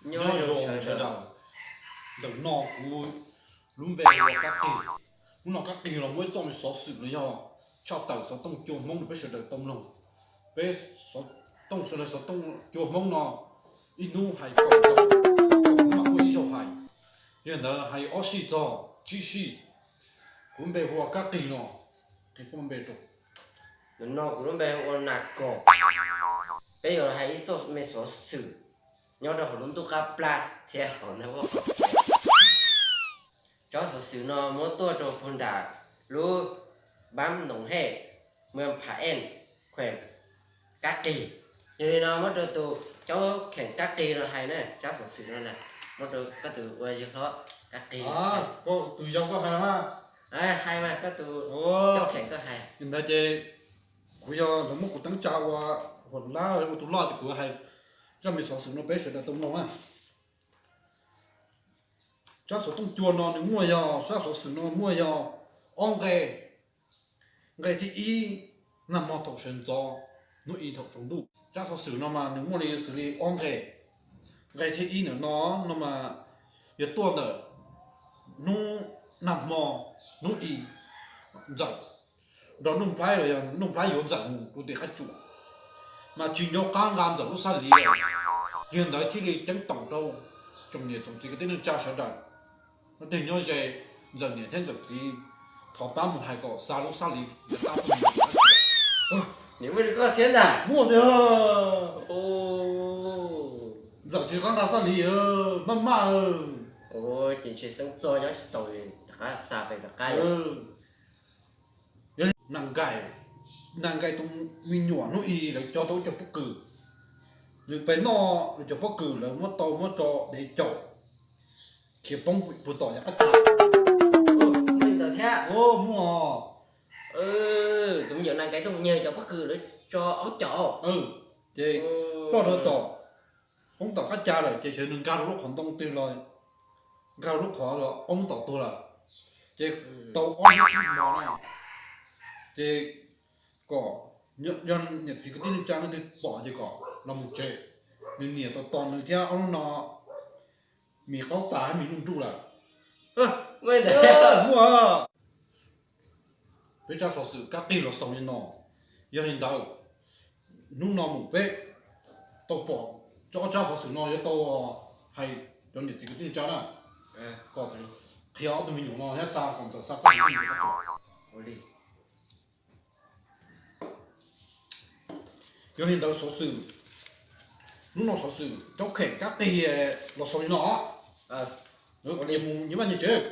Nyob zoo sawv daws. Ntawm no kuv lub npe hu ua Kab Qig. Hnub no Kab Qig los muaj ib txoj me xov xwm no yog tshaj tawm xov tooj cua Hmoob rau peb sawv daws tau mloog. Peb xov tooj sawv daws xov tooj cua Hmoob no ib hnub hais kaum zaug, kaum hnub mam muaj ib zaug hais. Yog li ntawd hais ob sij txog tsib sij. Kuv lub npe hu ua Kab Qig no. Qhia koj lub npe rau. Ntawm no kuv lub npe hu ua Nas Kos. Peb yuav hais ib txoj me xov xwm nyob rau hauv lub ntuj qab plab thiab hauv nab. Tsob xov xwm no muab tuaj rau puag nram lub Pab Noom Hej, Mws Pha Eej, Kheem Kab Qig. Yog li no muab rau tus caub kheem Kab Qig no hais na, tsob xov xwm no na, muab rau koj tus ua yawg hlob Kab Qig. Tus yau koj hais mas. Hais mas, koj tus caub kheem koj hais. Li ntawd ces kuv yog lawv muab kuv teeb tsa ua huam lab ua tus loj ces kuv hais zaj me xov xwm no peb sawv daws tau mloog na. Tsab xov tooj cua no nws muaj yog, tsab xov xwm no muaj yog ob nqe. Nqe thib ib, nag hmo thaum sawv ntxov, hnub i thaum tsaus ntuj. Tsab xov xwm no mas nws muaj li xws li ob nqe. Nqe thib ib ntawm no, no mas yog tuaj ntawm hnub nag hmo, hnub i, Ntxawm nrog Nuj Nplhaib los yog Nuj Nplhaib yuav Ntxawm mus rau tim qab tsuas, mas tsis nco qab nqa Ntxawm lub xab lis lawm. Yog li ntawd thiaj li ceeb toom rau tsoom niam tsoom txiv kwv tij neej tsa sawv daws, leej twg nyob ze Ntxawm niam thiab Ntxawm txiv, thov pab mus hais kom xa lub xab lis ntawd qab tuaj. Nws muaj li koj thiab ntag. Muaj tiag. Ntxawm tsis nco qab nqa xab lis, maj maj. Ces ntshe xeeb txog nyob tsis tau, rov qab xa pem rov qab. Yog li Nas Nkais, Nas Nkais tus me nyuam hnub i lawv cog tau ib co pob kws, nws pem noj lawv cov pob kws lawv muab tau muab tso dev caum, khiav poob puag tom yav qab tsuas. Muaj li ntawd thiab. Muaj. Tus me nyuam Nas Nkais tuaj mus nyiag cov pob kws lawv tso aub caum. Ces ploj rau tom, poob tom qab tsuas lawm ces xyov nws nkag rau lub qhov ntoo twg los, nkag rau lub qhov los poob tom tuag lawm. Ces tau ob hnub tsib hmo na, ces kom yog niam txiv kwv tij neej tsa leej twg pom ces kom los mus tsev. Nws niam tos tos nws thiab ob hnub no mis qaub tas thiab mis nuj nruj lawm. Muaj. Peb tsab xov xwm Kab Qig los xaus li no. Yog li ntawd, hnub no mus peb tau pom tso ob tsab xov xwm no yuav tau hais cov niam txiv kwv tij neej tsa na, kom qhia ob tug me nyuam no thiab xa kom Ntxawm xa xab lis. Yog li ntawd xov xwm, hnub no xov xwm caub kheem Kab Qig los xaus li no. Nyias mus nyias vaj nyias tsev.